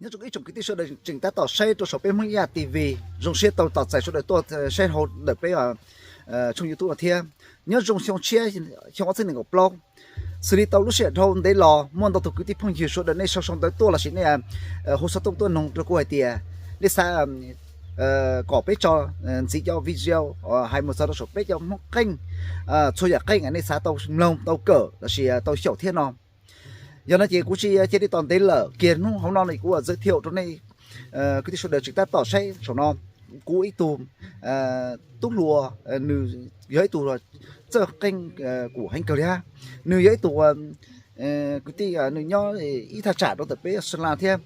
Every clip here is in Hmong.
Nyob zoo ib tsoom kwv tij sawv daws tseem tab tom saib rau saum peb Hmoob Yaj T V, zoo siab tau tos txais sawv daws tuaj saib hauv ntawm peb tshooj YouTube no thiab. Nyob zoo xyoo tshiab, xyoo ob txhiab nees nkaum plaub, xws li tau lub sij hawm dhau ntev los muaj ntau tus kwv tij phooj ywg sawv daws nej sau sau ntawv tuaj lossis nej hu xov tooj tuaj noog rau kuv hais tias nej xav kom peb tso ntxiv cov video hais mus txog rau saum peb cov Hmoob qeej, txhua yam qeej nej xav tau mloog tau kawm lossis tau xyaum thiab no. Yog no ces kuv tsis cia li tos ntev lawm kiag, hnub hauv no kuv ua zaj thiaum rau nej kwv tij sawv daws tseem tab tom saib saum no. Kuv ib tug tub hluas, nws yog ib tug txawj qeej kuv heev kawg li hab. Nws yog ib tug kwv tij, nws nyob ib thaj tsam rau ntawm peb Suv Las thiab.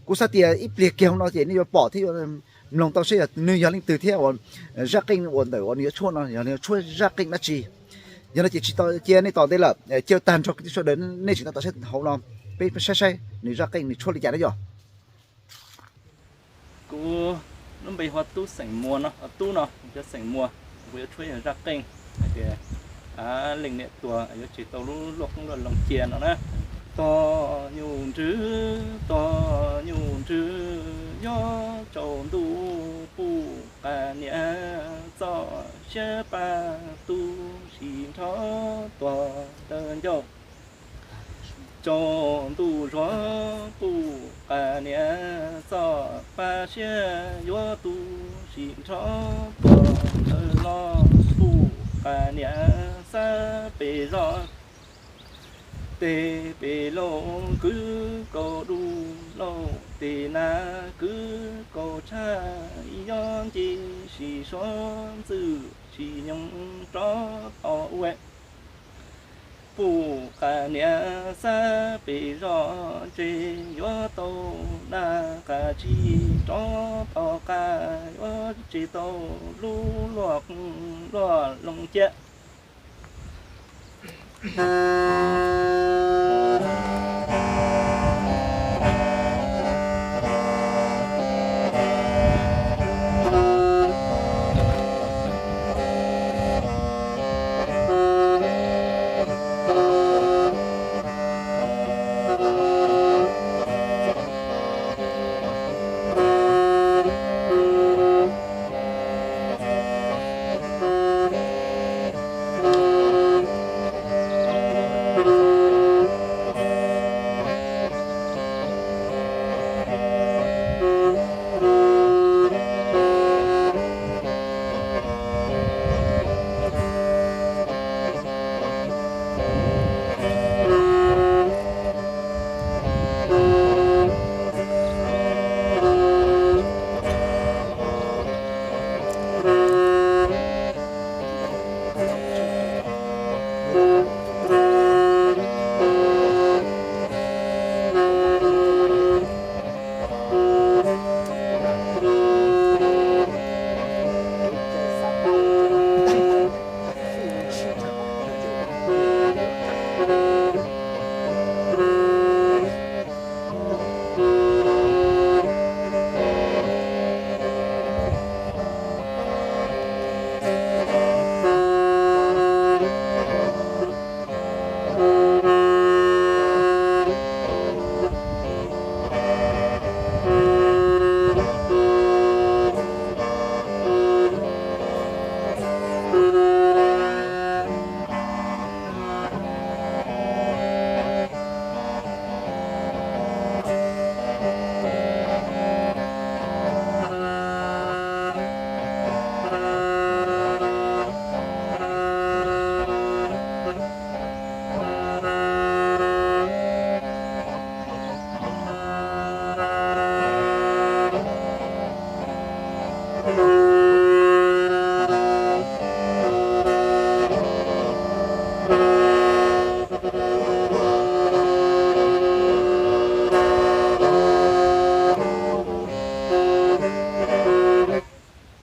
Kuv xav tias ib pliag kiag hauv no ces nej yuav pom thiab yuav mloog tau seb yog nws yog leej twg thiab uas zaj qeej uas ntawm uas nws yuav tshuab no yog nws yuav tshuab zaj qeej dab tsi. Yog no ces tsis cia nej tos ntev lawm, cia tag nrho kwv tij sawv daws nej tseem tab tom saib hauv no, peb saib saib nws zaj qeej nws tshuab li cas na yog. Kuv lub npe hu ua Tub xeem Muas no, hu ua Tub no, cov xeem Muas. Kuv yuav tshuab yog zaj qeej hais tias leej niam tuag yuav tsis tau lub luaj qoob luaj loo cia no na. Tog nyuj nrwg, tog nyuj nrwg, yuav tsaus ntuj puj qas niam, txoj siab pab tu sim nrho tuag tawv ncauj. Tsaus ntuj zuag puj qas niam, txoj pab siab yuav tu sim nrho tuag tawv los puj qas niam, xab pem zos tej pem lauj, kwv kaus dub lauj, tej na kwv kaus tshaj, ib yob nce sim suav ntxwj sim nyoog rov tau ua. Puj qas niam, xab pem zos tsev yuav tau na, qas tsis rov tau qas yuav tsis tau lub luaj qoob luaj loo cia.